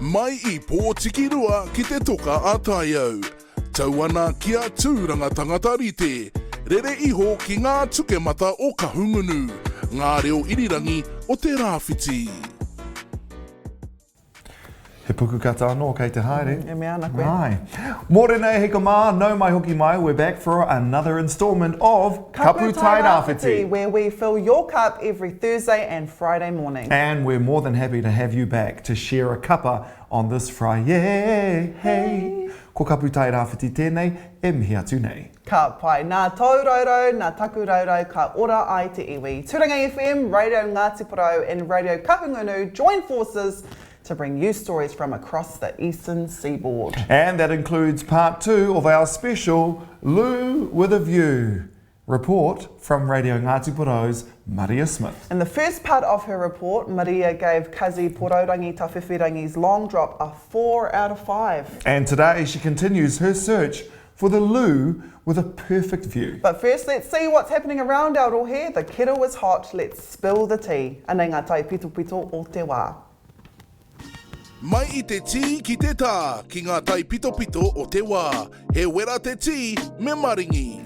Mai i Pōtikirua ki te Toka a Taiau. Tau ana ki a Tūranga tangata rite. Rere iho ki ngā tukemata o Kahungunu, ngā reo irirangi o te Rāwhiti. He pukukata anō kei te haere. E mea ana koe. Āe. Mōrena e hika mā, nau mai hoki mai, we're back for another instalment of Kapu Tairāwhiti. Where we fill your cup every Thursday and Friday morning. And we're more than happy to have you back to share a cuppa on this Fri-yay! Ko Kapu Tairāwhiti tēnei e mihi atu nei. Ka pai. Nā tōu raurau, nā taku raurau ka ora ai te iwi. Turanga FM, Radio Ngāti Porou and Radio Kahungunu join forces to bring you stories from across the eastern seaboard. And that includes part two of our special Loo with a View report from Radio Ngāti Porou's Maria Smith. In the first part of her report, Maria gave Kazi Porourangi Tawhiwhirangi's long drop a 4 out of 5. And today she continues her search for the loo with a perfect view. But first let's see what's happening around our rohe, the kettle is hot, let's spill the tea. Anei ngā taipitopito o te wā. Mai i te tī ki te tā, ki ngā taipitopito o te wā. He wera te tī, me maringi.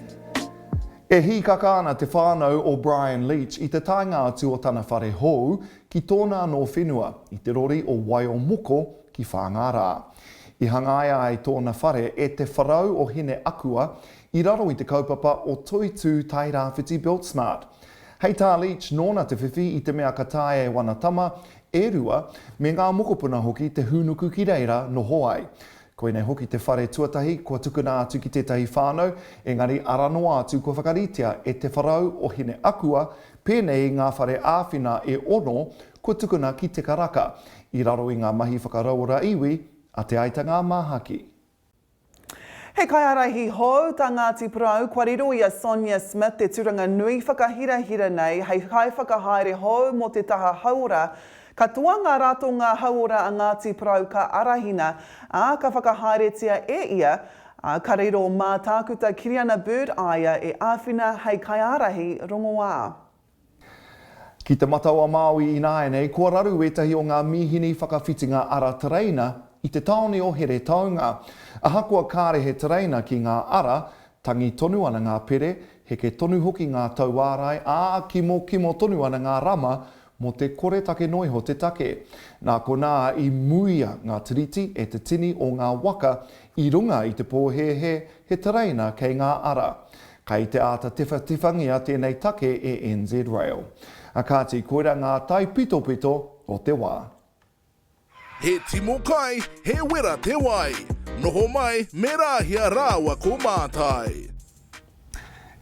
E hīkaka ana te whānau o Brian Leach i te taenga atu o tana whare hou ki tōna anō whenua i te rori o Waiomoko ki Whāngārā. I hangaia ai tōna whare e te wharau o Hine Akua i raro i te kaupapa o Toitū Tairāwhiti Built Smart. Hei tā Leach, nōna te whiwhi i te mea ka taea e wana tama e rua, me ngā mokopuna hoki te hūnuku ki reira noho ai. Koinei hoki te whare tuatahi kua tukuna atu ki tētahi whānau, engari ara noa atu kua whakaritea e te wharau o Hine Akua, pēnei i ngā whare āwhina e ono kua tukuna ki Te Karaka, i raro i ngā mahi whakarauora iwi a Te Aitanga-a-Māhaki. He kaiārahi hou tā Ngāti Porou, kua riro i a Sonia Smith te tūranga nui whakahirahira nei hei kaiwhakahaere hou mō te taha hauora. Katoa ngā ratonga hauora a Ngāti Porou ka arahina, ā, ka whakahaeretia e ia, ā, ka riro mā Tākuta Kiriana Bird a ia e āwhina hei kaiārahi rongoā. Ki Te Matau-a-Māui ināianei, kua raru ētahi o ngā mīhini whakawhitinga ara tereina i te tāone o Heretaunga. Ahakoa kāre he tereina ki ngā ara, tangi tonu ana ngā pere, heke tonu hoki ngā tauārai, ā, kimokimo tonu ana ngā rama mō te koretake noa iho te take. Nā konā i muia ngā tiriti e te tini o ngā waka i runga i te pōhēhē he tereina kei ngā ara. Kei te āta tewhatewhangia tēnei take e NZ Rail. A kāti, koira ngā taipitopito o te wā. He timo kai, he wera te wai. Noho mai me Rāhia rāua ko Mātai.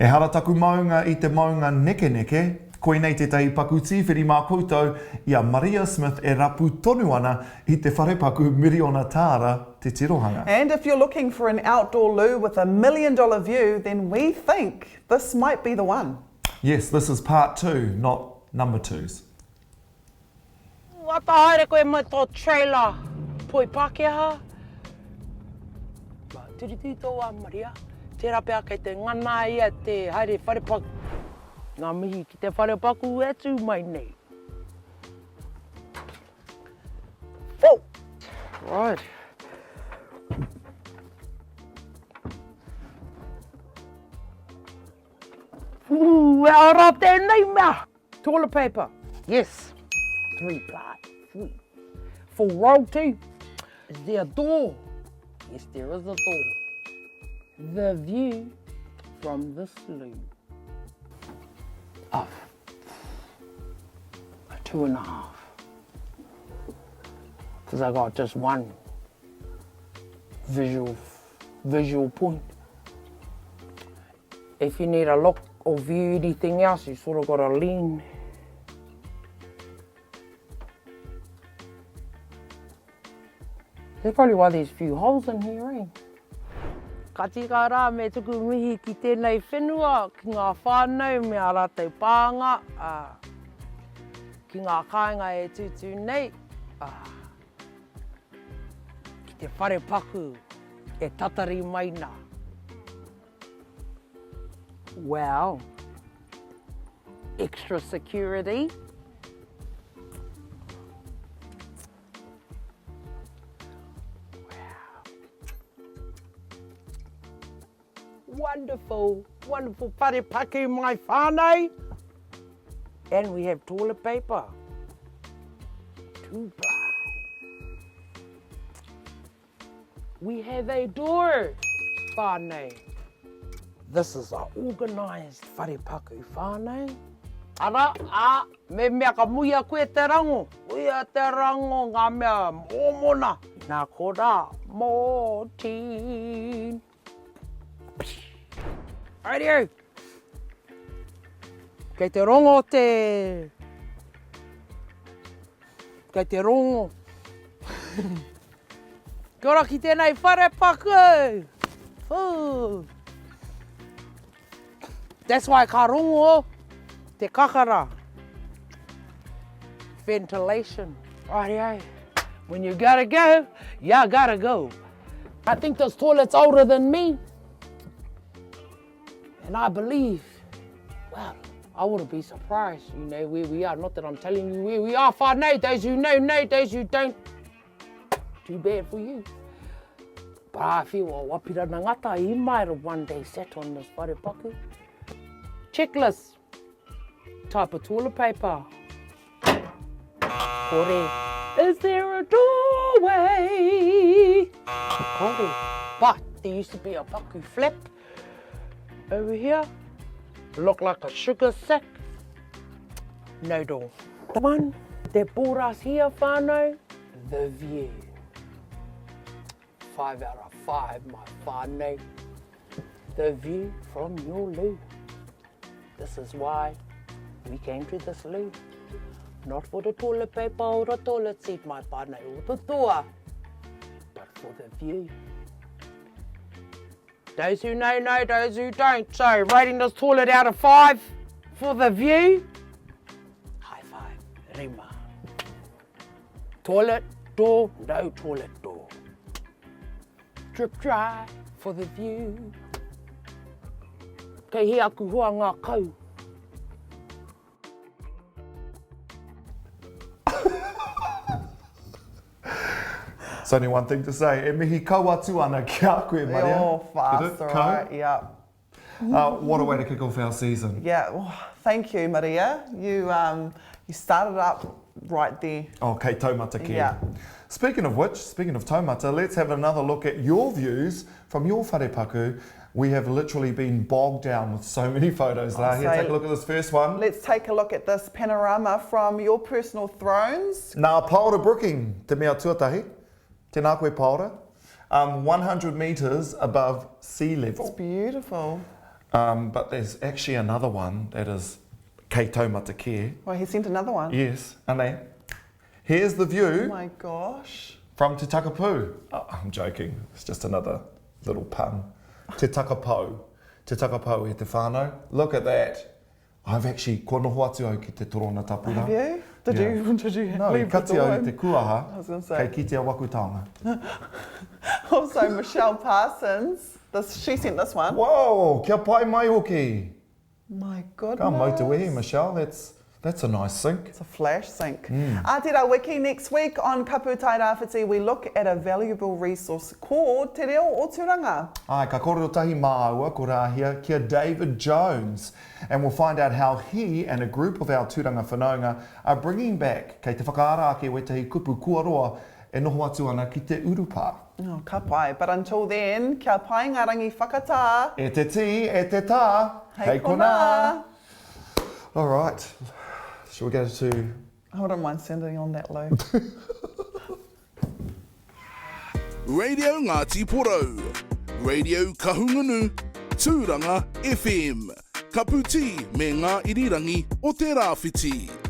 Ehara taku maunga i te maunga nekeneke, koinei tētahi paku tīwhiri mā koutou i a Maria Smith e rapu tonu ana i te wharepaku miriona tāra te tirohanga. And if you're looking for an outdoor loo with a million dollar view then we think this might be the one. Yes, this is part two, not number twos. Ata haere koe mai tō trailer poi Pākehā. Turituri tō wā Maria. Tērā pea kei te ngana ia te haere wharepaku. Ngā mihi ki te wharepaku e tū mai nei. Whoa! Right. Ooh, e ara tēnei mea! Toilet paper, yes. Three ply, three. For royalty, is there a door? Yes, there is a door. The view from this loo. Oh, a 2.5. Because I got just one visual, visual point. If you need a look or view anything else, you sort of got to lean. That's probably why there's few holes in here, eh? Ka tika rā me tuku mihi ki tēnei whenua, ki ngā whānau me ā rātou pānga, ā, ki ngā kāinga e tūtū nei, ā, ki te whare paku e tatari mai nā. Well, extra security. Wonderful, wonderful whare paku my whānau. And we have toilet paper. Too bad. We have a door, whānau. This is a organised whare paku whānau. Ara, a, me mea ka muia koe te rango. Muia te rango ngā mea mōmona. Nā korā, mōtī. Rightio! Kei te rongo te... Kei te rongo. Kia ora ki tēnei whare paku! Ooh. That's why ka rongo te kakara. Ventilation. Rightio. When you gotta go, ya gotta go. I think this toilet's older than me. And I believe, well, I wouldn't be surprised, you know where we are. Not that I'm telling you where we are, whānau. Those who know, know. Those who don't, too bad for you. But I feel well, Wapirana Ngata, he might have one day sat on this wharepaku. Checklist. Type of toilet paper. Kore. Is there a doorway? Kore. But there used to be a paku flap over here. Looked like a sugar sack. No door. The one that brought us here, whānau, the view. 5 out of 5, my whānau. The view from your loo. This is why we came to this loo. Not for the toilet paper or the toilet seat, my whānau, or the door, but for the view. Those who know, know, those who don't. So, rating this toilet out of 5 for the view. High five, Rima. Toilet door, no toilet door. Drip dry for the view. Kei hea aku hoa ngā kau. It's only one thing to say. E mihi kau atu ana ki a koe, Maria. Oh, fast, all right, yeah. Uh, what a way to kick off our season. Yeah, well, thank you, Maria. You, um, you started up right there. Oh, kei taumata kē. Yeah. Speaking of which, speaking of taumata, let's have another look at your views from your wharepaku. We have literally been bogged down with so many photos. La, here, take a look at this first one. Let's take a look at this panorama from your personal thrones. Nā Paora Brooking te mea tuatahi. Tēnā koe Paora. Um, 100 metres above sea level. It's beautiful. Um, but there's actually another one that is kei taumata kē. Well, he sent another one. Yes, anei. Here's the view. Oh my gosh. From Te Takapu. Oh, I'm joking. It's just another little pun. Te Takapou. Te Takapou e te whānau. Look at that. I've actually, kua noho atu au ki te torona tapu rā. Have you? Did yeah. you, did you no, leave i kati the door au i te kuaha, I was gonna say. kei kitea waku taonga. Also, Michelle Parsons, this, she sent this one. Whoa, kia pai mai hoki. My goodness. Ka mau te wehi, Michelle, that's, that's a nice sink. It's a flash sink. Mm. Ātera wiki next week on Kapu Tairāwhiti we look at a valuable resource called Te Reo o Tūranga. Āe, ka kōrero tahi māua ko Rāhia ki a David Jones and we'll find out how he and a group of our Tūranga whanaunga are bringing back, kei te whakaara ake wētahi kupu kua roa e noho atu ana ki te urupā. Oh, ka pai. But until then, kia pai ngā rangi whakatā. E te tī, e te tā, hei konā! All right, shall we go to... I wouldn't mind sending on that low. Radio Ngāti Porou, Radio Kahungunu, Tūranga FM, Kapu Tī me ngā irirangi o te Rāwhiti.